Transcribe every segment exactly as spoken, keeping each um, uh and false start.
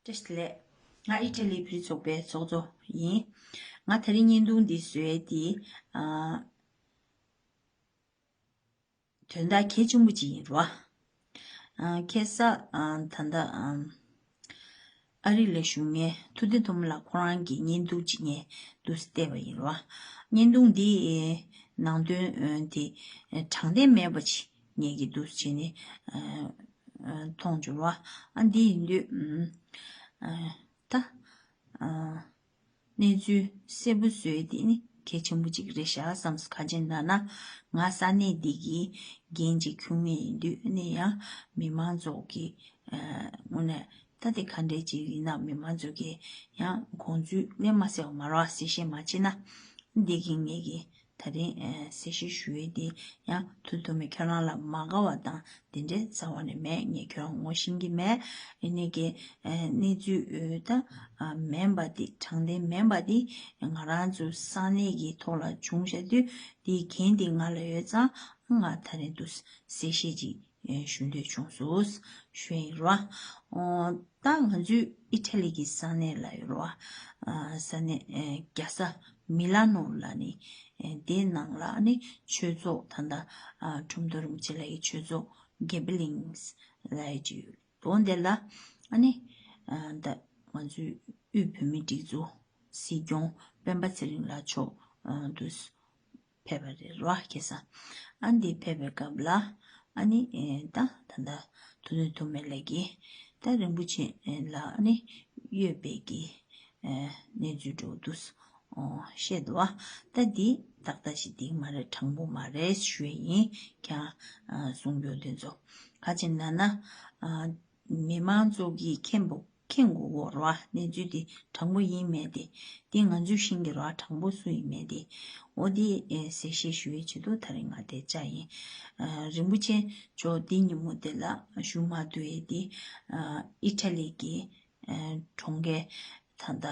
བཀྲ་ཤིས་བདེ་ལེགས། ང་ཨི་ཊ་ལི་བོད་རིགས་ཚོགས་པའི་ཚོགས་གཙོ་ཡིན། ང་དེ་རིང་བརྙན་ཐུང་འདི་བཟོས་ཏེ། ཨ། དོན་དག་གལ་ཆེན་པོ་ཅིག་ཡིན་རོ། ཨ། ཁ་སང་། ཨ། ད་ལྟ། ཨ། ཨ་རི་ལ་བཞུགས་མཁན་ཐུབ་བསྟན་ཐོན་མི་ལགས་ཁོ་རང་གི་བརྙན་ཐུང་ཅིག་ངས་འདུག་སེ་བལྟས་པ་ཡིན་རོ། བརྙན་ཐུང་འདི་ནང་དོན་དེ་དྲང་བདེན་མེད་པ་ཅིག་ངས་ཀྱིས་འདུག་སེ་བྱས་ནས། ཨ། མཐོང་བྱུང་བ། ཨ། འདི་ཡིན་དུས། ཨ། ད། ཨ། གནས་ཚུལ་གསལ་པོ་བཟོས་དེ་ནི་གལ་ཆེན་པོ་གཅིག་རེད་ཤག་བསམ་སོང་། ག་ཅི་ཡིན་ན་ང་ས་གནས་འདི་གི་འགན་ཅིག་ཁུར་མཁན་ཡིན་དུས། ཨ་ནི་ཡང་མི་མང་ཚོ་གི། ཨ། དངོས་གནས་ད་དེ་ག་འདྲས་ཅིག་ཡིན་ན་མི་མང་ཚོ་གི་ཡང་དགོངས་ཚུལ་གནས་མ་གསལ་བ་མ་རོགས་གསལ་བཤད་མ་བྱས་ན། འདི་གི་ངེད་ཀྱི། ད་རིང་ཨ་གསལ་བཤད་ཞུ་ཡས་དེ་ཡང་ཐུབ་ཐུབ་མེད། ཁྱོད་རང་ལ་མ་དགའ་བ་དང་དེ་འདྲའི་རྩ་བ་ནས་མེད། ངས་ཁྱོད་རང་ངོ་ཤེས་ཀྱི་མེད། ཡིན་ནའི་གི་ཨ་གནས་ཚུལ་ཨ་ད་ཨ་མིན་པ་དེ། དྲང་བདེན་མིན་པ་དེ་ང་རང་ཚོ་ས་གནས་ཀྱི་ཐོག་ལ་བྱུང་བཞག་དུས། དེའི་འགན་དེ་ང་ལ་ཡོད་ཙང་། ང་ད་རིང་འདུག་གསལ་བཤད་ཅིག་ཨ་ཞུ་འདོད་བྱུང་སོང་ཞུ་ཡིན་རོ། ཨོ། ད་ང་ཚོའི་ཨི་ཊ་ལི་གི་ས་གནས་ལ་ཡོད་རོ། ཨ་ས་གནས་ཨ་རྒྱལ་ས་མི་ལ་ནོ་ལ་ནི། ཨ་དེའི་ནང་ལ་ནི་ཆོས་ཚོགས། ད་ལྟ་ཨ་ཁྲོམ་ཐོག་རིན་པོ་ཆེ་ལགས་ཀྱི་ཆོས་ཚོགས་གེ་བི་ལིང་ལ་ཡོད་ཅིག་ཡོད། འོ་དེ་ལ་ཨ་ནི་ཨ་ད་ང་ཚོའི་དབུས་བོད་མིའི་སྒྲིག་འཛུགས་སྲིད་སྐྱོང་སྤེན་པ་ཚེ་རིང་ལགས་མཆོག་ཨ་འདུག་སེ་ཕེབས་པ་རེད་རོ། ཁ་སང་ཨ་འདི་ཕེབས་པའི་སྐབས་ལ་ཨ་ནི་ཨེ་ད་ད་ལྟ་ཐུབ་བསྟན་ཐོན་མི་ལགས་ཀྱིས་ད་རིན་པོ་ཆེ་ལ་ཨ་ནི་གཡོས་པའི་གི་ཨེ་གནས་ཚུལ་འདྲ་བོ་འདུག་སེ་ཨོ་བཤད་འདུག་བ། ད་འདི་ཏག་ཏག་ཅིག་འགྲིག་མ་རེད། དྲང་པོ་མ་རེད་ཞུ་ཡས་ཡིན། ཁྱེད་རང་ཨ་གསུང་རྒྱུ་དེ་ཚོ་ག་ཅི་ཡིན་ན་ཨ་མི་མང་ཚོ་གིས་མཁྱེན་པོ། མཁྱེན་དགོས་རེད་བ། གནས་ཚུལ་དེ་དྲང་པོ་ཡིན་མེད་དེ། དེ་ང་ཚོས་ཤེས་ཀྱི་རེད་བ། དྲང་པོ་སུ་ཡིན་མེད་དེ། འོ་དེ་ཨེ་གསལ་བཤད་ཞུ་ཡས་ཆེད་དུ་ད་རིང་ང་དེ་བཅར་ཡིན། ཨ་རིན་པོ་ཆེ་མཆོག་འདི་ཉིན་མོ་དེ་ལ་བཞུགས་མ་ཐུབ་ཡས་དེ། ཨ་ཨི་ཊ་ལི་གི་ཨ་གྲོང་ཁྱེར་ད་ལྟ་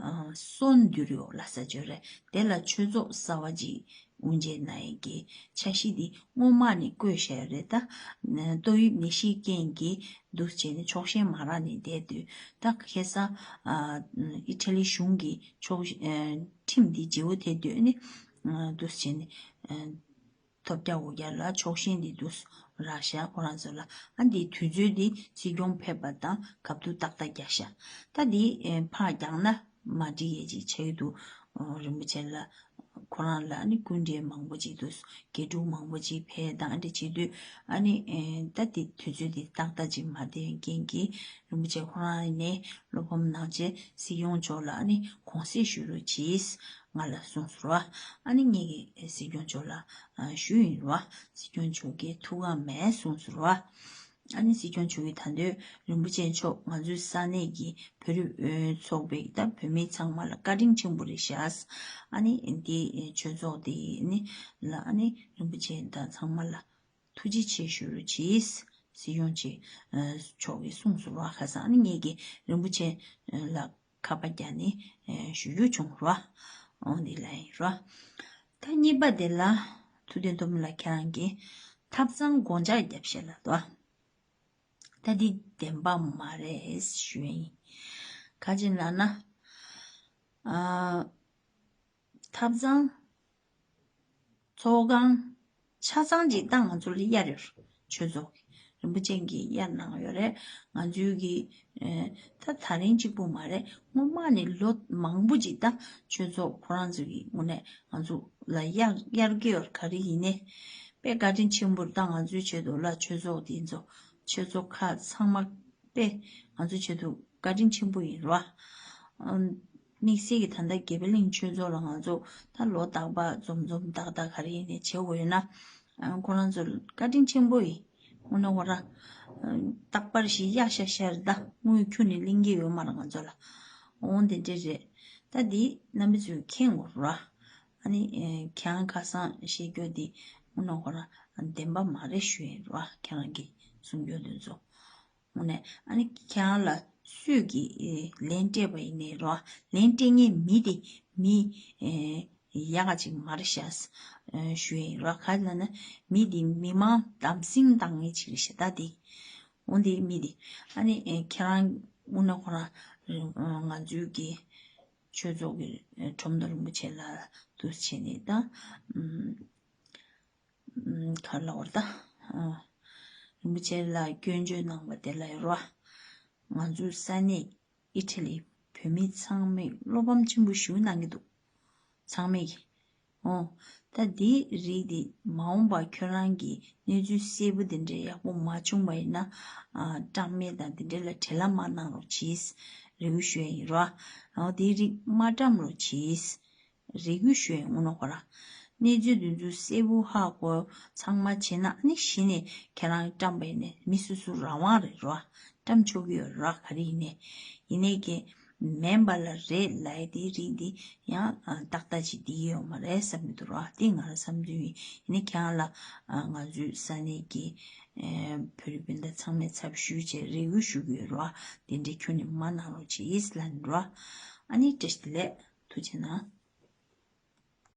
ཨ་སོན་དུ་རི་ཡོ་ལ་ས་ཆ་རེད། དེ་ལ་ཆོས་ཚོགས་གསར་བ་ཅིག་དབུ་འབྱེད་གནང་ཡས་ཀྱི་འཆར་གཞི་འདི་སྔོན་མ་ནས་བཀོད་བཞག་ཡོད་རེད། ད་ཏོག་དབྱིབས་ནད་གཞིའི་རྐྱེན་གྱིས་འདུག་སེ་བྱས་ནས་ཆོག་མཆན་མ་རག་ནས་བསྡད་དུས། ད་ཁ་སང་ཨ་ཨི་ཊ་ལི་གཞུང་གིས་ཆོག་ཨ་ཁྲིམས་འདི་བརྗེ་པོ་ཐེབས་དུས་ནི་ཨ་འདུག་སེ་བྱས་ནས་ཨ་ཐོབ་རྒྱག་འོ་རྒྱག་ལ་ཆོག་མཆན་འདི་འདུག་སེ་རག་ཤག་ཁོ་རང་ཚོ་ལ། ཨ་འདིའི་དུས་ཚོད་འདི་སྲིད་སྐྱོང་ཕེབས་པ་དང་སྐབས་ཐོག་ཏག་ཏག་རྒྱག་ཤག། ད་འདི་ཨ་ཕར་རྒྱག་ན་མ་འགྲིག་ཡས་ཅིག་ཆགས་ཀྱི་འདུག། ཨ་རིན་པོ་ཆེ་ལ་ཁོ་རང་ལ་ཨ་ནི་སྐུ་མགྲོན་མང་པོ་ཅིག་འདུག། དགེ་ཕྲུག་མང་པོ་ཅིག་ཕེབས་དང་ཨ་འདྲ་བྱེད་དུས། ཨ་ནི་ཨེ་ད་དེ་དུས་ཚོད་དེ་ཏག་ཏག་ཅིག་མ་བསྡད་པའི་རྐྱེན་གྱིས་རིན་པོ་ཆེ་ཁོ་རང་ནས་བློ་ཕམ་གནང་བྱས་སྲིད་སྐྱོང་མཆོག་ལ་ཨ་ནི་དགོངས་སེལ་ཞུ་རོགས་གྱིས་ང་ལ་གསུངས་སོང་ར། ཨ་ནི་ངས་ཀྱིས་སྲིད་སྐྱོང་མཆོག་ལ་ཨ་ཞུས་ཡིན་ར། སྲིད་སྐྱོང་མཆོག་གིས་ཐུགས་ཁག་མེད་གསུངས་སོང་ར། ཨ་ནི་སྲིད་སྐྱོང་མཆོག་གིས་ད་དུང་རིན་པོ་ཆེ་མཆོག་ང་ཚོའི་ས་གནས་ཀྱི་བོད་རིགས་ཚོགས་པའི་ད་བོད་མི་ཚང་མ་ལ་བཀའ་དྲིན་ཆེན་པོ་རེད་ཤག། ཨ་ནི་འདི་ཆོས་ཚོགས་འདི་ནི་ལ་ཨ་ནི་རིན་པོ་ཆེ་དང་ཚང་མ་ལ་ཐུགས་རྗེ་ཆེ་ཞུ་རོགས་གྱིས། སྲིད་སྐྱོང་ཆེ་མཆོག་གིས་གསུངས་སོང་བ། ཁ་སང་ཨ་ནི་ངེད་ཀྱིས་རིན་པོ་ཆེ་ལ་ཁ་པར་བརྒྱབ་ནས་ཞུ་རྒྱུ་བྱུང་ར། འོ་འདི་ལ་ཡིན་ར། ད་གཉིས་པ་དེ་ལ་ཐུབ་བསྟན་ཐོན་མི་ལགས་ཁྱེད་རང་གིས་ཐབ་ཚང་སྒོ་ལྕགས་བརྒྱབ་བཞག་ལབ་འདུག། ད་འདི་བདེན་པ་མ་རེད་ཞུ་ཡ་ཡིན། ག་ཅི་ལབ་ན། ཨ་ཐབ་ཚང་། ཚོགས་ཁང་། ཆ་ཚང་ཅིག་ད་ང་ཚོ་ལ་གཡར་ཡོད་རེད། ཆོས་ཚོགས་ཀྱི་རིན་པོ་ཆེ་གིས་གཡར་གནང་ཡོད་རེད། ང་ཚོའི་གི་ཨེ་ད་ད་རིང་གཅིག་པུ་མ་རེད། སྔོན་མ་ནས་ལོ་མང་པོ་ཅིག་ད་ཆོས་ཚོགས་ཁོ་རང་ཚོ་གི་ངོས་ནས་ང་ཚོ་ལ་གཡར་གཡར་གྱི་ཡོད་རེད། ག་རེ་ཡིན་ནའི་དཔེ་བཀའ་དྲིན་ཆེན་པོ་རེད། ད་ང་ཚོའི་ཆེད་དུ་ལ་ཆོས་ཚོགས་དེ་ཚོ་ཆོས་ཚོགས་ཁག་ཚང་མ་དཔེ་ང་ཚོའི་ཆེད་དུ་བཀའ་དྲིན་ཆེན་པོ་ཡིན་ར། ཨ་དམིགས་བསལ་གྱི་ད་ལྟ་དགེ་འཕེལ་གླིང་ཆོས་ཚོགས་ལ་ང་ཚོ་ད་ལོ་རྟག་པར་འཛོམས་འཛོམས་ཏག་ཏག་ག་རེ་ཡིན་ནའི་བྱེད་དགོས་ཡོད་ན། ཨ་ཁོ་རང་ཚོ་བཀའ་དྲིན་ཆེན་པོ་ཡིན། དངོས་གནས་ཁོ་རང་རྟག་པར་ཞིག་གཡར་ཤག་ཤག་རེད། ད་དངུལ་ཁྱོན་ནས་ལེན་གྱི་ཡོད་མ་རེད་ང་ཚོ་ལ། འོང་དེ་འདྲ་རེད། ད་འདི་རྣམ་པ་ཚོས་མཁྱེན་དགོས་ར། ཨ་ནི་ཨེ་ཁྱེད་རང་ཁ་སང་བཤད་རྒྱུ་འདི་དངོས་གནས་ཁོ་རང་བདེན་པ་མ་རེད་ཞུ་ཡིན་ར། ཁྱེད་རང་གིས་གསུང་རྒྱུ་འདི་ཚོ། དངོས་གནས་ཨ་ནི་ཁྱེད་རང་ལ་སུས་ཀྱིས་ལན་སྤྲད་པ་ཡིན་ནའི་རོ། ལན་སྤྲད་མཁན་མི་དེ་མི་ཡག་ག་ཅིག་མ་རེད་ཤག་ཞུ་ཡིན་རོ། ག་རེ་ལབ་ན་མི་དེ་མི་མང་དམ་སྲི་བཏང་མཁན་ཅིག་རེད་ཤག་ད་དེ། འོ་དེ་མི་དེ་ཨ་ནི་ཁྱེད་རང་ དངོས་གནས་ཁོ་རང་ང་ཚོའི་གི་ཆོས་ཚོགས་ཀྱི་ཁྲོམ་དུ་རིན་པོ་ཆེ་ལ་འདུ་བྱས་ནས་ད་ག་ལ་བར་ད་རིན་པོ་ཆེ་ལ་སྐྱོན་བརྗོད་གནང་བ་དེ་ལ་ཡོད་ར། ང་ཚོའི་ས་གནས་ཨི་ཊ་ལི་བོད་མི་ཚང་མས་བློ་ཕམ་ཆེན་པོ་ཞིག་གནང་གི་འདུག་ཚང་མས་ཀྱི། ཨོ། ད་འདིའི་རིགས་འདི་མ་འོངས་པ་ཁྱོད་རང་གིས་གནས་ཚུལ་གསལ་པོ་འདི་འདྲའི་ཡག་པོ་མ་བྱུང་བ་ཡིན་ན། ཨ། བཀྲམ་མེད་དང་འདི་འདྲའི་ལ་བྲེལ་བ་མ་གནང་རོགས་གྱིས། རེ་སྐུལ་ཞུ་ཡ་ཡིན་རོ། ཨོ། འདིའི་རིགས་མ་བཀྲམ་རོགས་གྱིས། རེ་སྐུལ་ཞུ་ཡ་ཡིན། དངོས་གནས་ཁོ་ར། གནས་ཚུལ་འདི་ཚོ་གསལ་པོ་ཧ་གོ་ཚང་མ་བྱས་ན། ཨ་ནི་གཞི་ནས་ཁྱེད་རང་བཀྲམ་པ་ཡིན་ནས་མི་སོ་སོ་རང་དབང་རེད་རོ། བཀྲམ་ཆོག་གི་ཡོད་ར། ག་རེ་ཡིན་ནས། ཡིན་ནས་ཀྱི་མིན་པ་ལ་རེད་ལབ་ཡ་དེའི་རིགས་འདི་ཡང་ཏག་ཏག་ཅིག་འདི་ཡོད་མ་རེད་བསམ་གྱི་འདུག་ར། དེ་ང་རང་བསམ་ཚུལ་ཡིན། ཡིན་ནས་ཁྱེད་རང་ལ་ང་ཚོའི་ས་གནས་ཀྱི་བོད་རིགས་སྤུན་ཟླ་ཚང་མས་ཚབ་ཞུས་བྱས་རེ་སྐུལ་ཞུ་གི་ཡོད་ར། དེ་འདྲའི་ཁྱོན་ནས་མ་གནང་རོགས་བྱེད་ལབ་ནས་ར། ཨ་ནི་བཀྲ་ཤིས་བདེ་ལེགས། ཐུགས་རྗེ་གནང་།